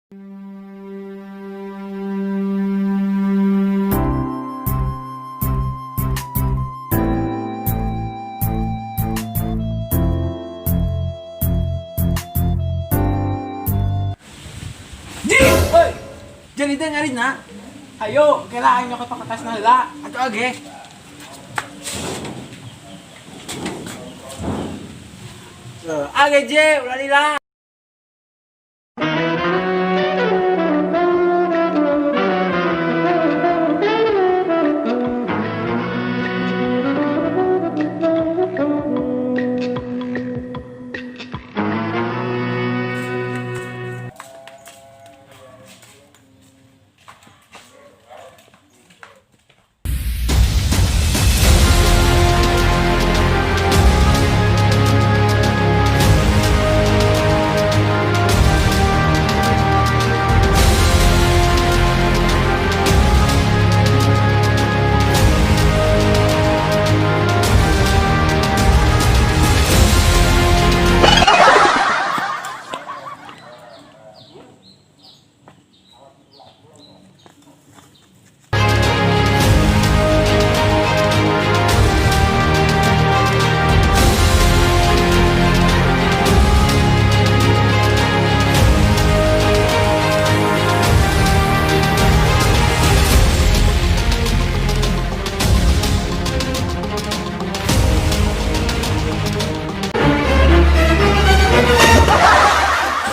Ji! Hoy! Diyan ito nga rin na. Ayo, kailangan nyo kapakatas na hila. Ato age. Age, Je! Wala nila!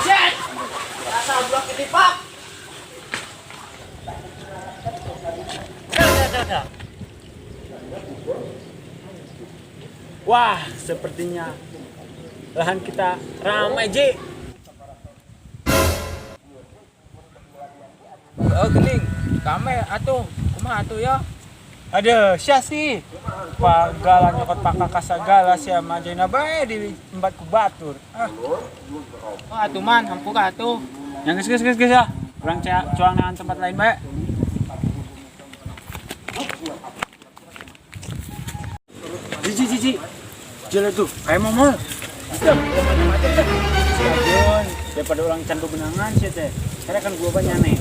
Shit! Nasa blok ini, Pak! Wah, sepertinya lahan kita ramai, Ji. Oh, gening. Kame atuh. Kumaha atuh ya? Ada, sia sih. Pagala nyokot pakakas segala sia majena bae di empat ku batur. Ah, Oh, atuh man, hampura atuh. yang geus geus geus geus ya. Urang cuang dengan tempat lain bae. Ji ji ji ji. Jalan tuh, kayak momol. Stop. Stadion, daripada orang can bebenangan sih teh. Karena kan gua banyak nih.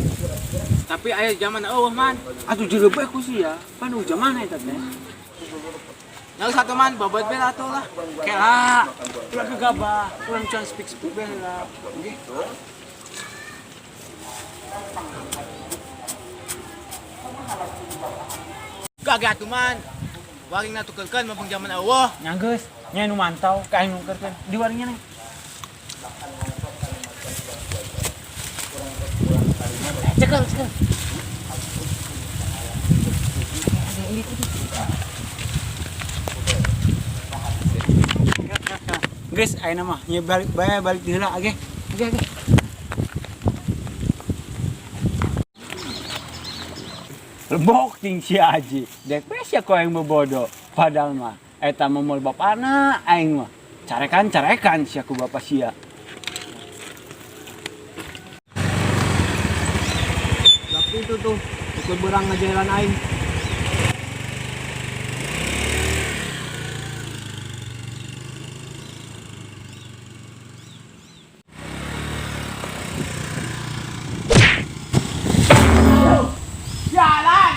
Tapi aya zaman eueuh man. Atuh jero bae ku sih ya. Pan zaman eta teh. Yang satu man, bobot be atuh lah. Kela, ulah gegabah, urang cuan speak speak bae lah. Oke. Gagah atuh man. Waring na tukeurkeun mumpung zaman eueuh. Nyanggeus, nya nu mantau, ka nu nukerkeun. Di warungnya nih. Cekel, cekel. Guys, ayeuna mah nya balik bae balik di heula ge. Oke, oke. Lebok ting si Aji. Dek we sia ku aing bobodo. Padahal mah eta momol bapana aing mah. Carekan carekan sia ku bapa sia. Tapi itu tuh, ukur berang ngajaran aing. Jalan!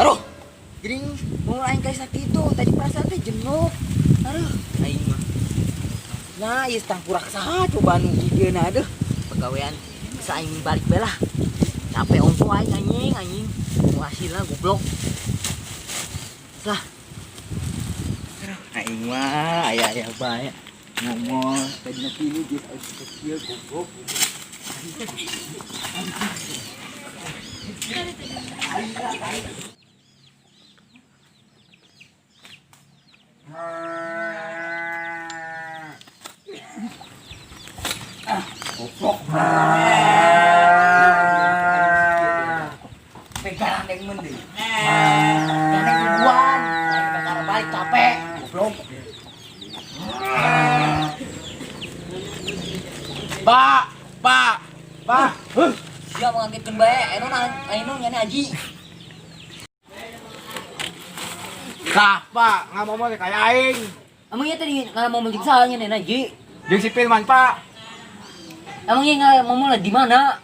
Aduh, gering mau aing kayak sakit itu. Tadi perasaan teh jenuh. Aduh, aing mah. Nah, ieu tangkurak saha coba nu gigieuna aduh. Pagawean bisa aing balik bae lah. Capek ongko aing anjing anjing. Mau hasilna goblok. Lah. Aduh, aing mah aya aya bae. Ngomong tadi nanti ini geus aing kecil goblok. Pegaran yang mending. Gandeng ribuan. Aing bakal balik capek. Goblok. Pak, Pak, Pak. Siap ngangkitkeun bae, anu anu nyane aji. Tah, Pak, ngamomol teh kaya aing. Emang iya tadi ngamomol jeung saha nya nena Ji? Jeung si Firman, Pak. Emang iya ngamomol di mana?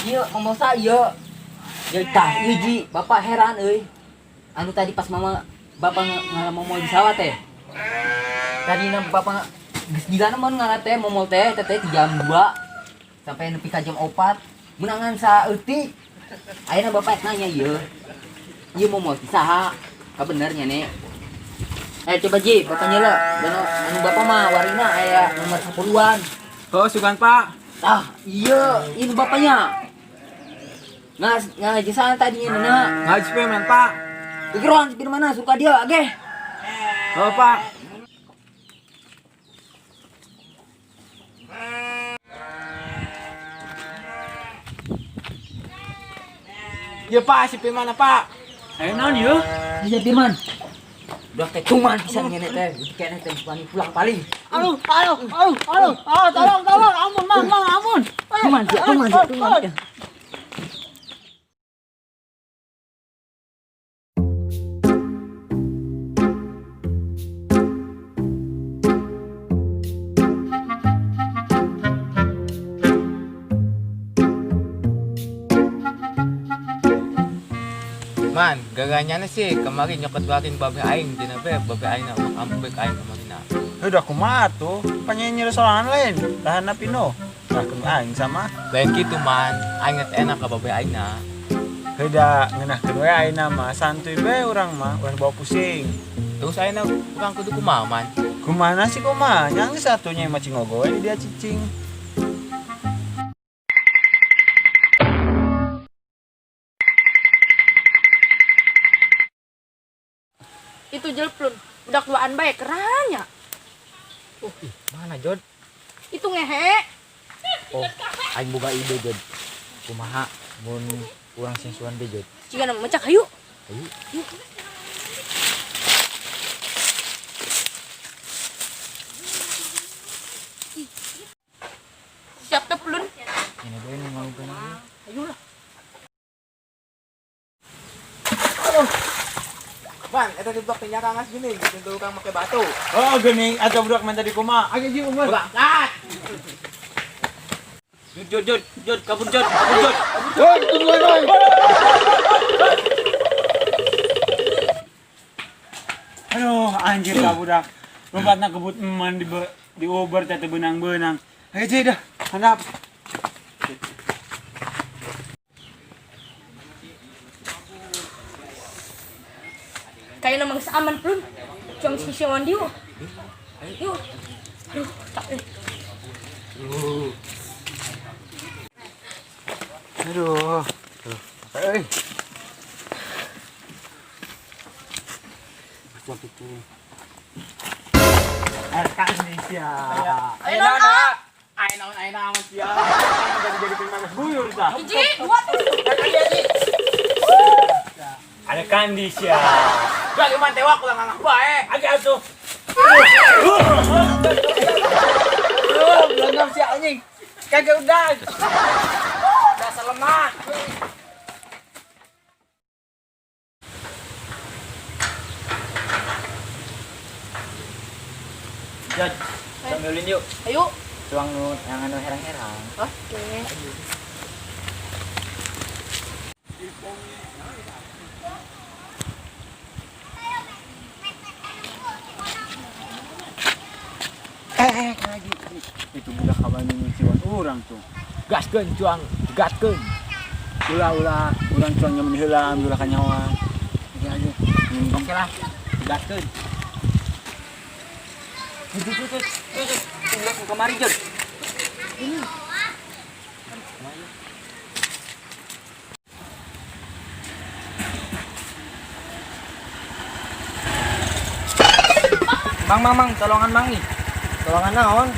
Iya, ngomong sa iya. Ya tah, iya Ji, bapak heran euy. Anu tadi pas mama bapak ngamomol di sawah teh. Tadi na bapak geus gila mun ngala teh momol teh teh teh di jam 2 sampai nepi ka jam 4. Menangan saeutik. Ayeuna bapak nanya ieu. Ieu momol ti saha? Kabenernya nek. Eh coba Ji, bapak nyela. Anu, anu bapak mah warina aya nomor 10-an. Oh, sugan Pak. Ah, iya, ini bapaknya. Nah, nah, sana tadi ini nah. Ngaji Firman, Pak. Kegeroan di mana suka dia, oke? Oh, Pak. Ya, Pak, si Firman Pak. Ayo naon yeuh? Iya, Firman. Udah teh cuman pisan ngene teh, kene teh wani pulang paling. Aduh, aduh, aduh, aduh, aduh, tolong, tolong, ampun, mang, mang, ampun. Cuman, cuman, cuman. Man, gaganya na sih kemarin nyokot warin babe aing dina be babe aing na ampek aing kemarin na. Udah kumaha tuh, penyanyi sorangan lain, tahan pino. Nah, aing sama. Lain gitu man, aing teh enak ka babe aing na. Udah ngeunahkeun we aing mah, santuy be urang mah, ulah bawa pusing. Terus aing na urang kudu kumaha man. Kumana sih kumaha? Nyang satunya mah cingogo we dia cicing. Itu jelplun, budak duaan bae keranya. Mana Jod? Itu ngehe. Oh, aing boga ide Jod. Kumaha mun urang sensuan be Jod. Jika nama mecak hayu. Hayu. Yuk. Siap teh plun. Ini bae nu ngalukeun ieu. Hayu lah. Man, eta di blok teh nyarangas gini, gitu tukang make batu. Oh, geuning atau budak main tadi kumaha? Ayo ji umur. Berangkat. Jod Jod Jod kabur Jod, kabur Jod. Woi, tunggu woi. Aduh, anjir ka budak. Lompatna kebut eman di di Uber teh teu beunang-beunang. Ayo ji dah, handap. Kayaknya memang aman plun. Cuang sisi mandi yuk. Yuk. Aduh, tak eh. Aduh. Euy. Macam itu. Indonesia. Ayo non ah. Aing naon aing naon sia. Jadi jadi pengen buyur tah. Hiji, dua, tilu. Ada kandi sia. Gak gimana tewak ulah nganggap bae. Agak atuh. Belum sia anjing. Kagak udah. Dasar lemah. Jod, sambilin yuk. Ayo. Tuang nu yang anu herang-herang. Oke. Eh, lagi. Itu budak kawan nyuciwan urang tuh. Gaskeun cuang, gaskeun. Ulah ulah, urang cuang nyamun heula, ambil ulah kanyawan. Oke aja. Oke lah, gaskeun. Jod, Jod, Jod, Jod, Jod. Budak nu kamari Jod. Mang, mang, mang, tolongan mang nih. Tolongan naon?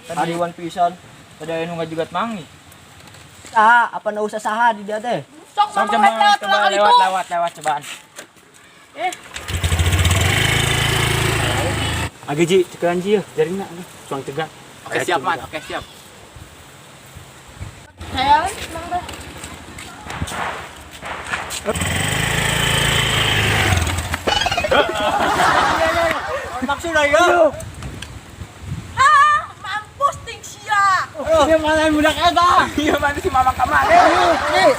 Tadi wan pisan. Tadi aya nu ngajugat mang nih. Saha, apa nu usah saha di dia teh? Sok Sok mama coba, lewat coba kali lewat, itu. lewat, lewat cobaan. Eh, Age ji, cekelan ji ya, jarina cuang tegak. Oke siap man, oke siap. saya mang dah. Maksudnya ya? Ah, mampus ting sia. Iya mana budak eta? Iya mana si Mamang kamari? Nih.